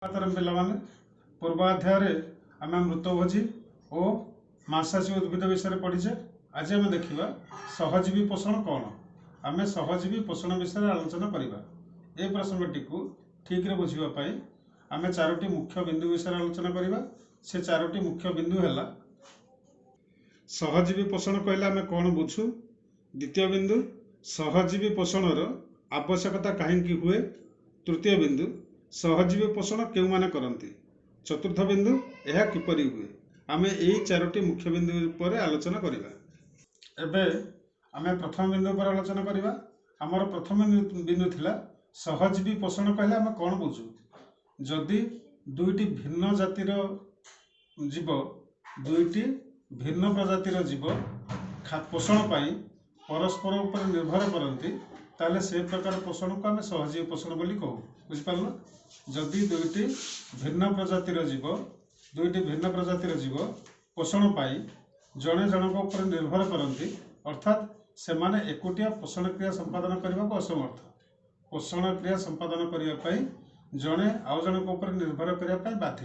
ପିଲାମାନେ, ପୂର୍ବ ଅଧ୍ୟାୟରେ ଆମେ ମୃତଭୋଜୀ ଓ ମାଂସାଶୀ ଉଦ୍ଭିଦ ବିଷୟରେ ପଢ଼ିଛେ। ଆଜି ଆମେ ଦେଖିବା ସହଜୀବୀ ପୋଷଣ କ'ଣ। ଆମେ ସହଜୀବୀ ପୋଷଣ ବିଷୟରେ ଆଲୋଚନା କରିବା। ଏ ପ୍ରସଙ୍ଗଟିକୁ ଠିକରେ ବୁଝିବା ପାଇଁ ଆମେ ଚାରୋଟି ମୁଖ୍ୟ ବିନ୍ଦୁ ବିଷୟରେ ଆଲୋଚନା କରିବା। ସେ ଚାରୋଟି ମୁଖ୍ୟ ବିନ୍ଦୁ ହେଲା, ସହଜୀବୀ ପୋଷଣ କହିଲେ ଆମେ କ'ଣ ବୁଝୁ? ଦ୍ୱିତୀୟ ବିନ୍ଦୁ, ସହଜୀବୀ ପୋଷଣର ଆବଶ୍ୟକତା କାହିଁକି ହୁଏ? ତୃତୀୟ ବିନ୍ଦୁ, ସହଜୀବୀ ପୋଷଣ କେଉଁମାନେ କରନ୍ତି? ଚତୁର୍ଥ ବିନ୍ଦୁ, ଏହା କିପରି ହୁଏ? ଆମେ ଏଇ ଚାରୋଟି ମୁଖ୍ୟ ବିନ୍ଦୁ ଉପରେ ଆଲୋଚନା କରିବା। ଏବେ ଆମେ ପ୍ରଥମ ବିନ୍ଦୁ ଉପରେ ଆଲୋଚନା କରିବା। ଆମର ପ୍ରଥମ ବିନ୍ଦୁ ଥିଲା, ସହଜୀବୀ ପୋଷଣ କହିଲେ ଆମେ କ'ଣ ବୁଝୁ? ଯଦି ଦୁଇଟି ଭିନ୍ନ ଜାତିର ଜୀବ, ଦୁଇଟି ଭିନ୍ନ ପ୍ରଜାତିର ଜୀବ ପୋଷଣ ପାଇଁ ପରସ୍ପର ଉପରେ ନିର୍ଭର କରନ୍ତି, ତାହେଲେ ସେ ପ୍ରକାର ପୋଷଣକୁ ଆମେ ସହଜୀବୀ ପୋଷଣ ବୋଲି କହୁ। ବୁଝିପାରିଲ? ଯଦି ଦୁଇଟି ଭିନ୍ନ ପ୍ରଜାତିର ଜୀବ, ଦୁଇଟି ଭିନ୍ନ ପ୍ରଜାତିର ଜୀବ ପୋଷଣ ପାଇଁ ଜଣେ ଜଣଙ୍କ ଉପରେ ନିର୍ଭର କରନ୍ତି, ଅର୍ଥାତ୍ ସେମାନେ ଏକୁଟିଆ ପୋଷଣ କ୍ରିୟା ସମ୍ପାଦନ କରିବାକୁ ଅସମର୍ଥ, ପୋଷଣ କ୍ରିୟା ସମ୍ପାଦନ କରିବା ପାଇଁ ଜଣେ ଆଉ ଜଣଙ୍କ ଉପରେ ନିର୍ଭର କରିବା ପାଇଁ ବାଧ୍ୟ,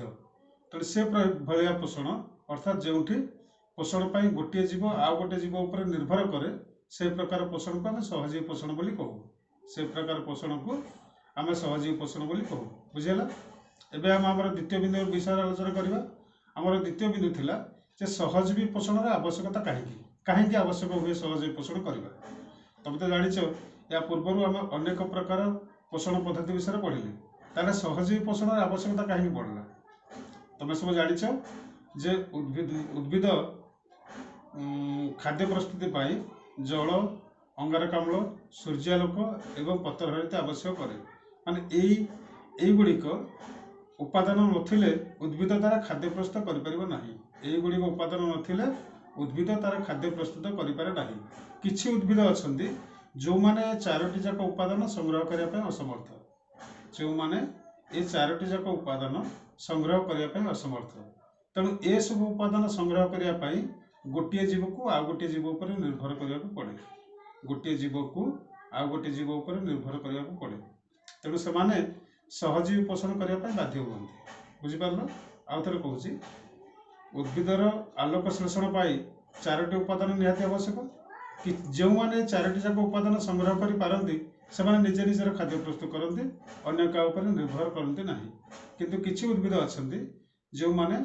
ତେଣୁ ସେ ଭଳିଆ ପୋଷଣ, ଅର୍ଥାତ୍ ଯେଉଁଠି ପୋଷଣ ପାଇଁ ଗୋଟିଏ ଜୀବ ଆଉ ଗୋଟିଏ ଜୀବ ଉପରେ ନିର୍ଭର କରେ, ସେ ପ୍ରକାର ପୋଷଣକୁ ଆମେ ସହଜୀବୀ ପୋଷଣ ବୋଲି କହୁ। ସେ ପ୍ରକାର ପୋଷଣକୁ ଆମେ ସହଜୀବୀ ପୋଷଣ ବୋଲି କହୁ। ବୁଝିହେଲା? ଏବେ ଆମେ ଆମର ଦ୍ୱିତୀୟ ବିନ୍ଦୁ ବିଷୟରେ ଆଲୋଚନା କରିବା। ଆମର ଦ୍ୱିତୀୟ ବିନ୍ଦୁ ଥିଲା ଯେ ସହଜୀବୀ ପୋଷଣର ଆବଶ୍ୟକତା କାହିଁକି? କାହିଁକି ଆବଶ୍ୟକ ହୁଏ ସହଜୀବୀ ପୋଷଣ କରିବା? ତମେ ତ ଜାଣିଛ, ଏହା ପୂର୍ବରୁ ଆମେ ଅନେକ ପ୍ରକାର ପୋଷଣ ପଦ୍ଧତି ବିଷୟରେ ପଢ଼ିଲେ। ତାହେଲେ ସହଜୀବୀ ପୋଷଣର ଆବଶ୍ୟକତା କାହିଁକି ପଡ଼ିଲା? ତମେ ସବୁ ଜାଣିଛ ଯେ ଉଦ୍ଭିଦ ଖାଦ୍ୟ ପ୍ରସ୍ତୁତି ପାଇଁ ଜଳ, ଅଙ୍ଗାରକାମ୍ଳ, ସୂର୍ଯ୍ୟାଲୋକ ଏବଂ ପତ୍ରହରିତ ଆବଶ୍ୟକ କରେ। ମାନେ ଏଇଗୁଡ଼ିକ ଉପାଦାନ ନଥିଲେ ଉଦ୍ଭିଦ ତାର ଖାଦ୍ୟ ପ୍ରସ୍ତୁତ କରିପାରିବ ନାହିଁ। ଏଇଗୁଡ଼ିକ ଉପାଦାନ ନଥିଲେ ଉଦ୍ଭିଦ ତାର ଖାଦ୍ୟ ପ୍ରସ୍ତୁତ କରିପାରେ ନାହିଁ। କିଛି ଉଦ୍ଭିଦ ଅଛନ୍ତି ଯେଉଁମାନେ ଚାରୋଟି ଯାକ ଉପାଦାନ ସଂଗ୍ରହ କରିବା ପାଇଁ ଅସମର୍ଥ, ଯେଉଁମାନେ ଏ ଚାରୋଟି ଯାକ ଉପାଦାନ ସଂଗ୍ରହ କରିବା ପାଇଁ ଅସମର୍ଥ। ତେଣୁ ଏସବୁ ଉପାଦାନ ସଂଗ୍ରହ କରିବା ପାଇଁ ଗୋଟିଏ ଜୀବକୁ ଆଉ ଗୋଟିଏ ଜୀବ ଉପରେ ନିର୍ଭର କରିବାକୁ ପଡ଼େ। ଗୋଟିଏ ଜୀବକୁ ଆଉ ଗୋଟିଏ ଜୀବ ଉପରେ ନିର୍ଭର କରିବାକୁ ପଡ଼େ। ତେଣୁ ସେମାନେ ସହଜୀବୀ ପୋଷଣ କରିବା ପାଇଁ ବାଧ୍ୟ ହୁଅନ୍ତି। ବୁଝିପାରିଲ? ଆଉ ଥରେ କହୁଛି, ଉଦ୍ଭିଦର ଆଲୋକ ଶ୍ଳେଷଣ ପାଇଁ ଚାରୋଟି ଉପାଦାନ ନିହାତି ଆବଶ୍ୟକ। କି ଯେଉଁମାନେ ଚାରୋଟି ଯାକ ଉପାଦାନ ସଂଗ୍ରହ କରିପାରନ୍ତି, ସେମାନେ ନିଜେ ନିଜର ଖାଦ୍ୟ ପ୍ରସ୍ତୁତ କରନ୍ତି, ଅନ୍ୟ କାହା ଉପରେ ନିର୍ଭର କରନ୍ତି ନାହିଁ। କିନ୍ତୁ କିଛି ଉଦ୍ଭିଦ ଅଛନ୍ତି ଯେଉଁମାନେ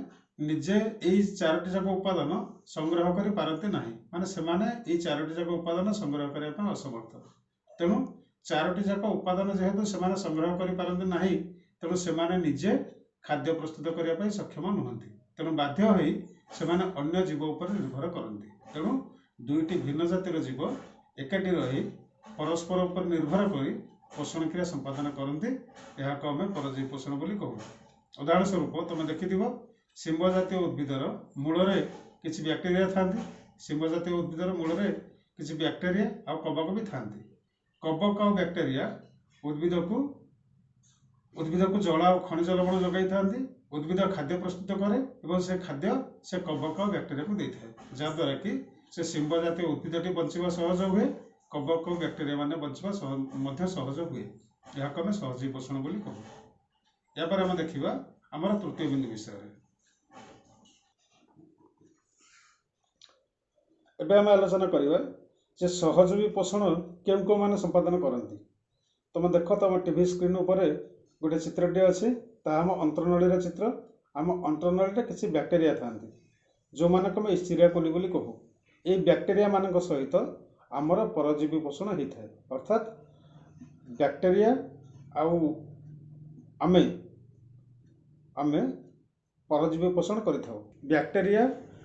ନିଜେ ଏଇ ଚାରୋଟି ଯାକ ଉପାଦାନ ସଂଗ୍ରହ କରିପାରନ୍ତି ନାହିଁ, ମାନେ ସେମାନେ ଏଇ ଚାରୋଟି ଯାକ ଉପାଦାନ ସଂଗ୍ରହ କରିବା ପାଇଁ ଅସମର୍ଥ। ତେଣୁ ଚାରୋଟି ଯାକ ଉପାଦାନ ଯେହେତୁ ସେମାନେ ସଂଗ୍ରହ କରିପାରନ୍ତି ନାହିଁ, ତେଣୁ ସେମାନେ ନିଜେ ଖାଦ୍ୟ ପ୍ରସ୍ତୁତ କରିବା ପାଇଁ ସକ୍ଷମ ନୁହନ୍ତି। ତେଣୁ ବାଧ୍ୟ ହୋଇ ସେମାନେ ଅନ୍ୟ ଜୀବ ଉପରେ ନିର୍ଭର କରନ୍ତି। ତେଣୁ ଦୁଇଟି ଭିନ୍ନ ଜାତିର ଜୀବ ଏକାଠି ରହି ପରସ୍ପର ଉପରେ ନିର୍ଭର କରି ପୋଷଣ କ୍ରିୟା ସମ୍ପାଦନ କରନ୍ତି। ଏହାକୁ ଆମେ ପରଜୀବୀ ପୋଷଣ ବୋଲି କହୁ। ଉଦାହରଣ ସ୍ୱରୂପ ତୁମେ ଦେଖିଥିବ, ଶିମ୍ବ ଜାତୀୟ ଉଦ୍ଭିଦର ମୂଳରେ କିଛି ବ୍ୟାକ୍ଟେରିଆ ଥାନ୍ତି। ଶିମ୍ବ ଜାତୀୟ ଉଦ୍ଭିଦର ମୂଳରେ କିଛି ବ୍ୟାକ୍ଟେରିଆ ଆଉ କବକ ବି ଥାନ୍ତି। କବକ ଆଉ ବ୍ୟାକ୍ଟେରିଆ ଉଦ୍ଭିଦକୁ ଜଳ ଆଉ ଖଣିଜ ଲବଣ ଯୋଗାଇଥାନ୍ତି। ଉଦ୍ଭିଦ ଖାଦ୍ୟ ପ୍ରସ୍ତୁତ କରେ ଏବଂ ସେ ଖାଦ୍ୟ ସେ କବକ ଆଉ ବ୍ୟାକ୍ଟେରିଆକୁ ଦେଇଥାଏ, ଯାହାଦ୍ୱାରା କି ସେ ଶିମ୍ବ ଜାତୀୟ ଉଦ୍ଭିଦଟି ବଞ୍ଚିବା ସହଜ ହୁଏ, କବକ ବ୍ୟାକ୍ଟେରିଆ ମାନେ ବଞ୍ଚିବା ମଧ୍ୟ ସହଜ ହୁଏ। ଏହାକୁ ଆମେ ସହଜୀବୀ ପୋଷଣ ବୋଲି କହୁ। ଏହାପରେ ଆମେ ଦେଖିବା ଆମର ତୃତୀୟ ବିନ୍ଦୁ ବିଷୟରେ। ଏବେ ଆମେ ଆଲୋଚନା କରିବା ଯେ ସହଜୀବୀ ପୋଷଣ କେଉଁ କେଉଁମାନେ ସମ୍ପାଦନ କରନ୍ତି। ତୁମେ ଦେଖ, ତୁମ ଟିଭି ସ୍କ୍ରିନ୍ ଉପରେ ଗୋଟେ ଚିତ୍ରଟିଏ ଅଛି, ତାହା ଆମ ଅନ୍ତ୍ରନଳୀର ଚିତ୍ର। ଆମ ଅନ୍ତ୍ରନଳୀରେ କିଛି ବ୍ୟାକ୍ଟେରିଆ ଥାନ୍ତି, ଯେଉଁମାନଙ୍କୁ ଆମେ ଇସ୍ଚିରିଆ କୋଲି ବୋଲି କହୁ। ଏଇ ବ୍ୟାକ୍ଟେରିଆ ମାନଙ୍କ ସହିତ ଆମର ପରଜୀବୀ ପୋଷଣ ହେଇଥାଏ। ଅର୍ଥାତ୍ ବ୍ୟାକ୍ଟେରିଆ ଆଉ ଆମେ ପରଜୀବୀ ପୋଷଣ କରିଥାଉ। ବ୍ୟାକ୍ଟେରିଆ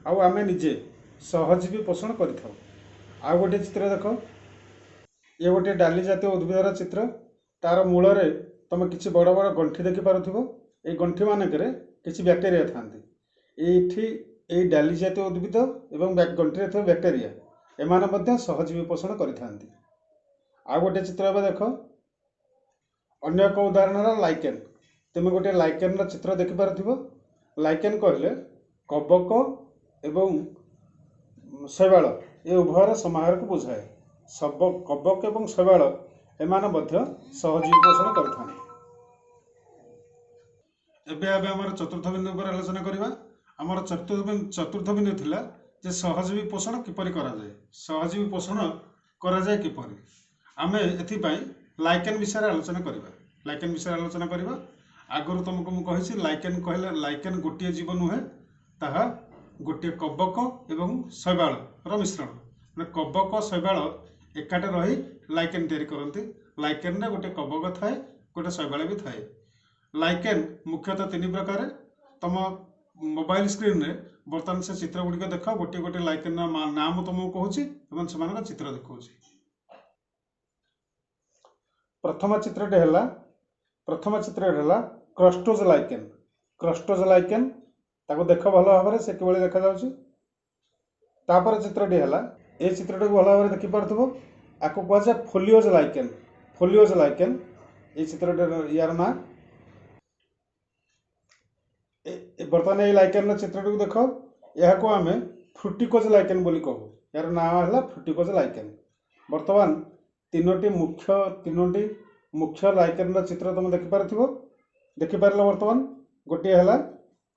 ଆଉ ଆମେ ନିଜେ ସହଜୀବୀ ପୋଷଣ କରିଥାଉ। ଆଉ ଗୋଟିଏ ଚିତ୍ର ଦେଖ, ଇଏ ଗୋଟିଏ ଡାଲି ଜାତୀୟ ଉଦ୍ଭିଦର ଚିତ୍ର। ତାର ମୂଳରେ ତୁମେ କିଛି ବଡ଼ ବଡ଼ ଗଣ୍ଠି ଦେଖିପାରୁଥିବ। ଏଇ ଗଣ୍ଠି ମାନଙ୍କରେ କିଛି ବ୍ୟାକ୍ଟେରିଆ ଥାନ୍ତି। ଏଇଠି ଏଇ ଡାଲି ଜାତୀୟ ଉଦ୍ଭିଦ ଏବଂ ଗଣ୍ଠିରେ ଥିବା ବ୍ୟାକ୍ଟେରିଆ, ଏମାନେ ମଧ୍ୟ ସହଜୀବୀ ପୋଷଣ କରିଥାନ୍ତି। ଆଉ ଗୋଟିଏ ଚିତ୍ର ଏବେ ଦେଖ। ଅନ୍ୟ ଏକ ଉଦାହରଣ ହେଲା ଲାଇକେନ୍। ତୁମେ ଗୋଟିଏ ଲାଇକେନ୍ର ଚିତ୍ର ଦେଖିପାରୁଥିବ। ଲାଇକେନ୍ କହିଲେ କବକ ଏବଂ ଶୈବାଳ ଏ ଉଭୟର ସମାହାରକୁ ବୁଝାଏ। କବକ ଏବଂ ଶୈବାଳ ଏମାନେ ମଧ୍ୟ ସହଜୀବୀ ପୋଷଣ କରିଥାନ୍ତି। ଏବେ ଆମେ ଆମର ଚତୁର୍ଥ ବିନ୍ଦୁ ଉପରେ ଆଲୋଚନା କରିବା। ଆମର ଚତୁର୍ଥ ବିନ୍ଦୁ ଥିଲା ଯେ ସହଜୀବୀ ପୋଷଣ କିପରି କରାଯାଏ। ସହଜୀବୀ ପୋଷଣ କରାଯାଏ କିପରି? ଆମେ ଏଥିପାଇଁ ଲାଇକେନ୍ ବିଷୟରେ ଆଲୋଚନା କରିବା। ଲାଇକେନ୍ ବିଷୟରେ ଆଲୋଚନା କରିବା। ଆଗରୁ ତୁମକୁ ମୁଁ କହିଛି, ଲାଇକେନ୍ କହିଲେ ଲାଇକେନ୍ ଗୋଟିଏ ଜୀବ ନୁହେଁ, ତାହା ଗୋଟିଏ କବକ ଏବଂ ଶୈବାଳର ମିଶ୍ରଣ। ମାନେ କବକ ଶୈବାଳ ଏକାଠି ରହି ଲାଇକେନ୍ ତିଆରି କରନ୍ତି। ଲାଇକେନ୍ରେ ଗୋଟେ କବକ ଥାଏ, ଗୋଟେ ଶୈବାଳ ବି ଥାଏ। ଲାଇକେନ୍ ମୁଖ୍ୟତଃ 3 ପ୍ରକାର। ତମ ମୋବାଇଲ ସ୍କ୍ରିନ୍ରେ ବର୍ତ୍ତମାନ ସେ ଚିତ୍ର ଗୁଡ଼ିକ ଦେଖ। ଗୋଟିଏ ଗୋଟିଏ ଲାଇକେନ୍ର ନାଁ ମୁଁ ତୁମକୁ କହୁଛି ଏବଂ ସେମାନଙ୍କ ଚିତ୍ର ଦେଖାଉଛି। ପ୍ରଥମ ଚିତ୍ରଟି ହେଲା କ୍ରଷ୍ଟୋଜ ଲାଇକେନ୍। କ୍ରଷ୍ଟୋଜ ଲାଇକେନ୍, ତାକୁ ଦେଖ ଭଲ ଭାବରେ, ସେ କିଭଳି ଦେଖାଯାଉଛି। ତାପରେ ଚିତ୍ରଟି ହେଲା, ଏ ଚିତ୍ରଟିକୁ ଭଲ ଭାବରେ ଦେଖିପାରୁଥିବ, ଆକୁ କୁହାଯାଏ ଫୋଲିଓଜ ଲାଇକେନ୍। ଫୋଲିଓଜ ଲାଇକେନ୍ ଏଇ ଚିତ୍ରଟିର ୟାର ନାଁ। ବର୍ତ୍ତମାନ ଏଇ ଲାଇକେନ୍ର ଚିତ୍ରଟିକୁ ଦେଖ। ଏହାକୁ ଆମେ ଫ୍ରୁଟିକୋଜ ଲାଇକେନ୍ ବୋଲି କହୁ। ଏହାର ନାଁ ହେଲା ଫ୍ରୁଟିକୋଜ ଲାଇକେନ୍। ବର୍ତ୍ତମାନ ତିନୋଟି ମୁଖ୍ୟ ଲାଇକେନ୍ର ଚିତ୍ର ତୁମେ ଦେଖିପାରୁଥିବ। ଦେଖିପାରିଲ? ବର୍ତ୍ତମାନ ଗୋଟିଏ ହେଲା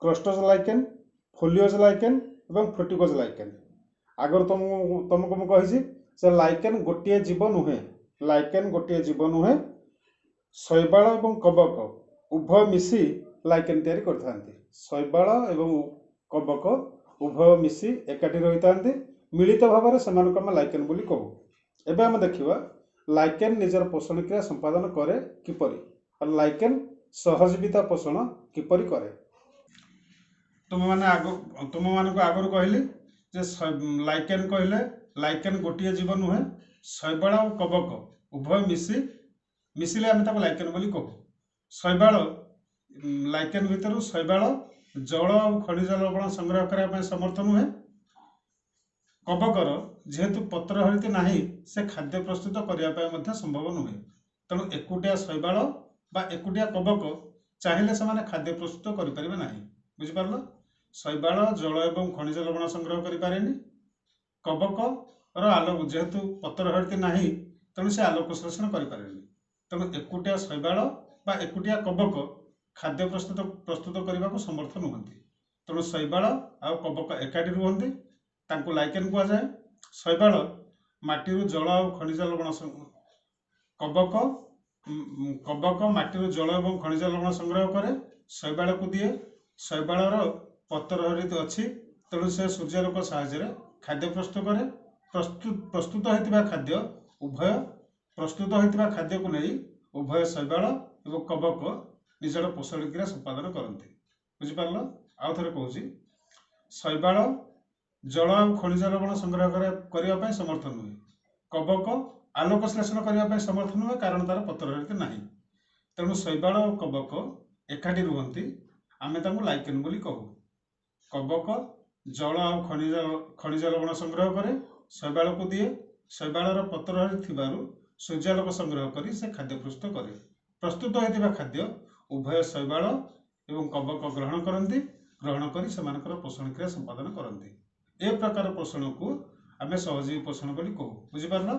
କ୍ରଷ୍ଟୋଜ ଲାଇକେନ୍, ଫୋଲିଓଜ ଲାଇକେନ୍ ଏବଂ ଫ୍ରୁଟିକୋଜ ଲାଇକେନ୍। ଆଗରୁ ତମକୁ ମୁଁ କହିଛି ଯେ ଲାଇକେନ୍ ଗୋଟିଏ ଜୀବ ନୁହେଁ। ଲାଇକେନ୍ ଗୋଟିଏ ଜୀବ ନୁହେଁ, ଶୈବାଳ ଏବଂ କବକ ଉଭୟ ମିଶି ଲାଇକେନ୍ ତିଆରି କରିଥାନ୍ତି। ଶୈବାଳ ଏବଂ କବକ ଉଭୟ ମିଶି ଏକାଠି ରହିଥାନ୍ତି। ମିଳିତ ଭାବରେ ସେମାନଙ୍କୁ ଆମେ ଲାଇକେନ୍ ବୋଲି କହୁ। ଏବେ ଆମେ ଦେଖିବା ଲାଇକେନ୍ ନିଜର ପୋଷଣ କ୍ରିୟା ସମ୍ପାଦନ କରେ କିପରି ଆଉ ଲାଇକେନ୍ ସହଜୀବିତା ପୋଷଣ କିପରି କରେ। ତୁମମାନଙ୍କୁ ଆଗରୁ କହିଲି ଯେ ଲାଇକେନ୍ କହିଲେ ଲାଇକେନ୍ ଗୋଟିଏ ଜୀବ ନୁହେଁ, ଶୈବାଳ ଓ କବକ ଉଭୟ ମିଶିଲେ ଆମେ ତାକୁ ଲାଇକେନ୍ ବୋଲି କହୁ। ଶୈବାଳ, ଲାଇକେନ୍ ଭିତରୁ ଶୈବାଳ ଜଳ ଆଉ ଖଣିଜ ଲବଣ ସଂଗ୍ରହ କରିବା ପାଇଁ ସମର୍ଥ ନୁହେଁ। କବକର ଯେହେତୁ ପତ୍ର ହରିତି ନାହିଁ, ସେ ଖାଦ୍ୟ ପ୍ରସ୍ତୁତ କରିବା ପାଇଁ ମଧ୍ୟ ସମ୍ଭବ ନୁହେଁ। ତେଣୁ ଏକୁଟିଆ ଶୈବାଳ ବା ଏକୁଟିଆ କବକ ଚାହିଁଲେ ସେମାନେ ଖାଦ୍ୟ ପ୍ରସ୍ତୁତ କରିପାରିବେ ନାହିଁ। ବୁଝିପାରିଲ? ଶୈବାଳ ଜଳ ଏବଂ ଖଣିଜ ଲବଣ ସଂଗ୍ରହ କରିପାରେନି। କବକର ଆଲୋକ ଯେହେତୁ ପତ୍ର ହରିତି ନାହିଁ, ତେଣୁ ସେ ଆଲୋକ ଶ୍ଳେଷଣ କରିପାରେନି। ତେଣୁ ଏକୁଟିଆ ଶୈବାଳ ବା ଏକୁଟିଆ କବକ ଖାଦ୍ୟ ପ୍ରସ୍ତୁତ କରିବାକୁ ସମର୍ଥ ନୁହନ୍ତି। ତେଣୁ ଶୈବାଳ ଆଉ କବକ ଏକାଠି ରୁହନ୍ତି, ତାଙ୍କୁ ଲାଇକେନ୍ କୁହାଯାଏ। ଶୈବାଳ ମାଟିରୁ ଜଳ ଆଉ ଖଣିଜ ଲବଣ, କବକ ମାଟିରୁ ଜଳ ଏବଂ ଖଣିଜ ଲବଣ ସଂଗ୍ରହ କରେ, ଶୈବାଳକୁ ଦିଏ। ଶୈବାଳର ପତ୍ର ହରିତ ଅଛି, ତେଣୁ ସେ ସୂର୍ଯ୍ୟାଲୋକ ସାହାଯ୍ୟରେ ଖାଦ୍ୟ ପ୍ରସ୍ତୁତ କରେ। ପ୍ରସ୍ତୁତ ହୋଇଥିବା ଖାଦ୍ୟ ଉଭୟ ପ୍ରସ୍ତୁତ ହୋଇଥିବା ଖାଦ୍ୟକୁ ନେଇ ଉଭୟ ଶୈବାଳ ଏବଂ କବକ ନିଜର ପୋଷଣ କ୍ରିୟା ସମ୍ପାଦନ କରନ୍ତି। ବୁଝିପାରିଲ? ଆଉ ଥରେ କହୁଛି, ଶୈବାଳ ଜଳ ଆଉ ଖଣିଜ ଲବଣ ସଂଗ୍ରହ କରିବା ପାଇଁ ସମର୍ଥ ନୁହେଁ। କବକ ଆଲୋକ ଶ୍ଳେଷଣ କରିବା ପାଇଁ ସମର୍ଥ ନୁହେଁ, କାରଣ ତାର ପତ୍ର ହରିତ ନାହିଁ। ତେଣୁ ଶୈବାଳ ଓ କବକ ଏକାଠି ରୁହନ୍ତି, ଆମେ ତାଙ୍କୁ ଲାଇକେନ୍ ବୋଲି କହୁ। କବକ ଜଳ ଆଉ ଖଣିଜ ଲବଣ ସଂଗ୍ରହ କରେ, ଶୈବାଳକୁ ଦିଏ। ଶୈବାଳର ପତ୍ର ହରିତ ଥିବାରୁ ସୂର୍ଯ୍ୟାଲୋକ ସଂଗ୍ରହ କରି ସେ ଖାଦ୍ୟ ପ୍ରସ୍ତୁତ କରେ। ପ୍ରସ୍ତୁତ ହୋଇଥିବା ଖାଦ୍ୟ ଉଭୟ ଶୈବାଳ ଏବଂ କବକ ଗ୍ରହଣ କରନ୍ତି। ଗ୍ରହଣ କରି ସେମାନଙ୍କର ପୋଷଣ କ୍ରିୟା ସମ୍ପାଦନ କରନ୍ତି। ଏ ପ୍ରକାର ପୋଷଣକୁ ଆମେ ସହଜୀବୀ ପୋଷଣ ବୋଲି କହୁ। ବୁଝିପାରିଲ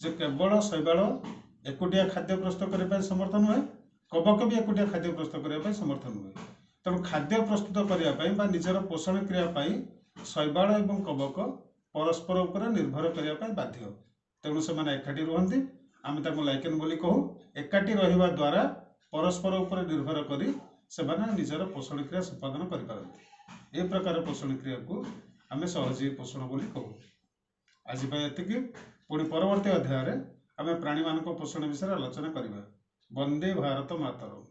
ଯେ କେବଳ ଶୈବାଳ ଏକୁଟିଆ ଖାଦ୍ୟ ପ୍ରସ୍ତୁତ କରିବା ପାଇଁ ସମର୍ଥ ନୁହେଁ, କବକ ବି ଏକୁଟିଆ ଖାଦ୍ୟ ପ୍ରସ୍ତୁତ କରିବା ପାଇଁ ସମର୍ଥ ନୁହେଁ। ତେଣୁ ଖାଦ୍ୟ ପ୍ରସ୍ତୁତ କରିବା ପାଇଁ ବା ନିଜର ପୋଷଣ କ୍ରିୟା ପାଇଁ ଶୈବାଳ ଏବଂ କବକ ପରସ୍ପର ଉପରେ ନିର୍ଭର କରିବା ପାଇଁ ବାଧ୍ୟ। ତେଣୁ ସେମାନେ ଏକାଠି ରୁହନ୍ତି, ଆମେ ତାଙ୍କୁ ଲାଇକେନ୍ ବୋଲି କହୁ। ଏକାଠି ରହିବା ଦ୍ୱାରା ପରସ୍ପର ଉପରେ ନିର୍ଭର କରି ସେମାନେ ନିଜର ପୋଷଣ କ୍ରିୟା ସମ୍ପାଦନ କରିପାରନ୍ତି। ଏ ପ୍ରକାର ପୋଷଣ କ୍ରିୟାକୁ ଆମେ ସହଜୀବୀ ପୋଷଣ ବୋଲି କହୁ। ଆଜି ପାଇଁ ଏତିକି। ପୁଣି ପରବର୍ତ୍ତୀ ଅଧ୍ୟାୟରେ ଆମେ ପ୍ରାଣୀମାନଙ୍କ ପୋଷଣ ବିଷୟରେ ଆଲୋଚନା କରିବା। ବନ୍ଦେ ଭାରତ ମାତରମ୍।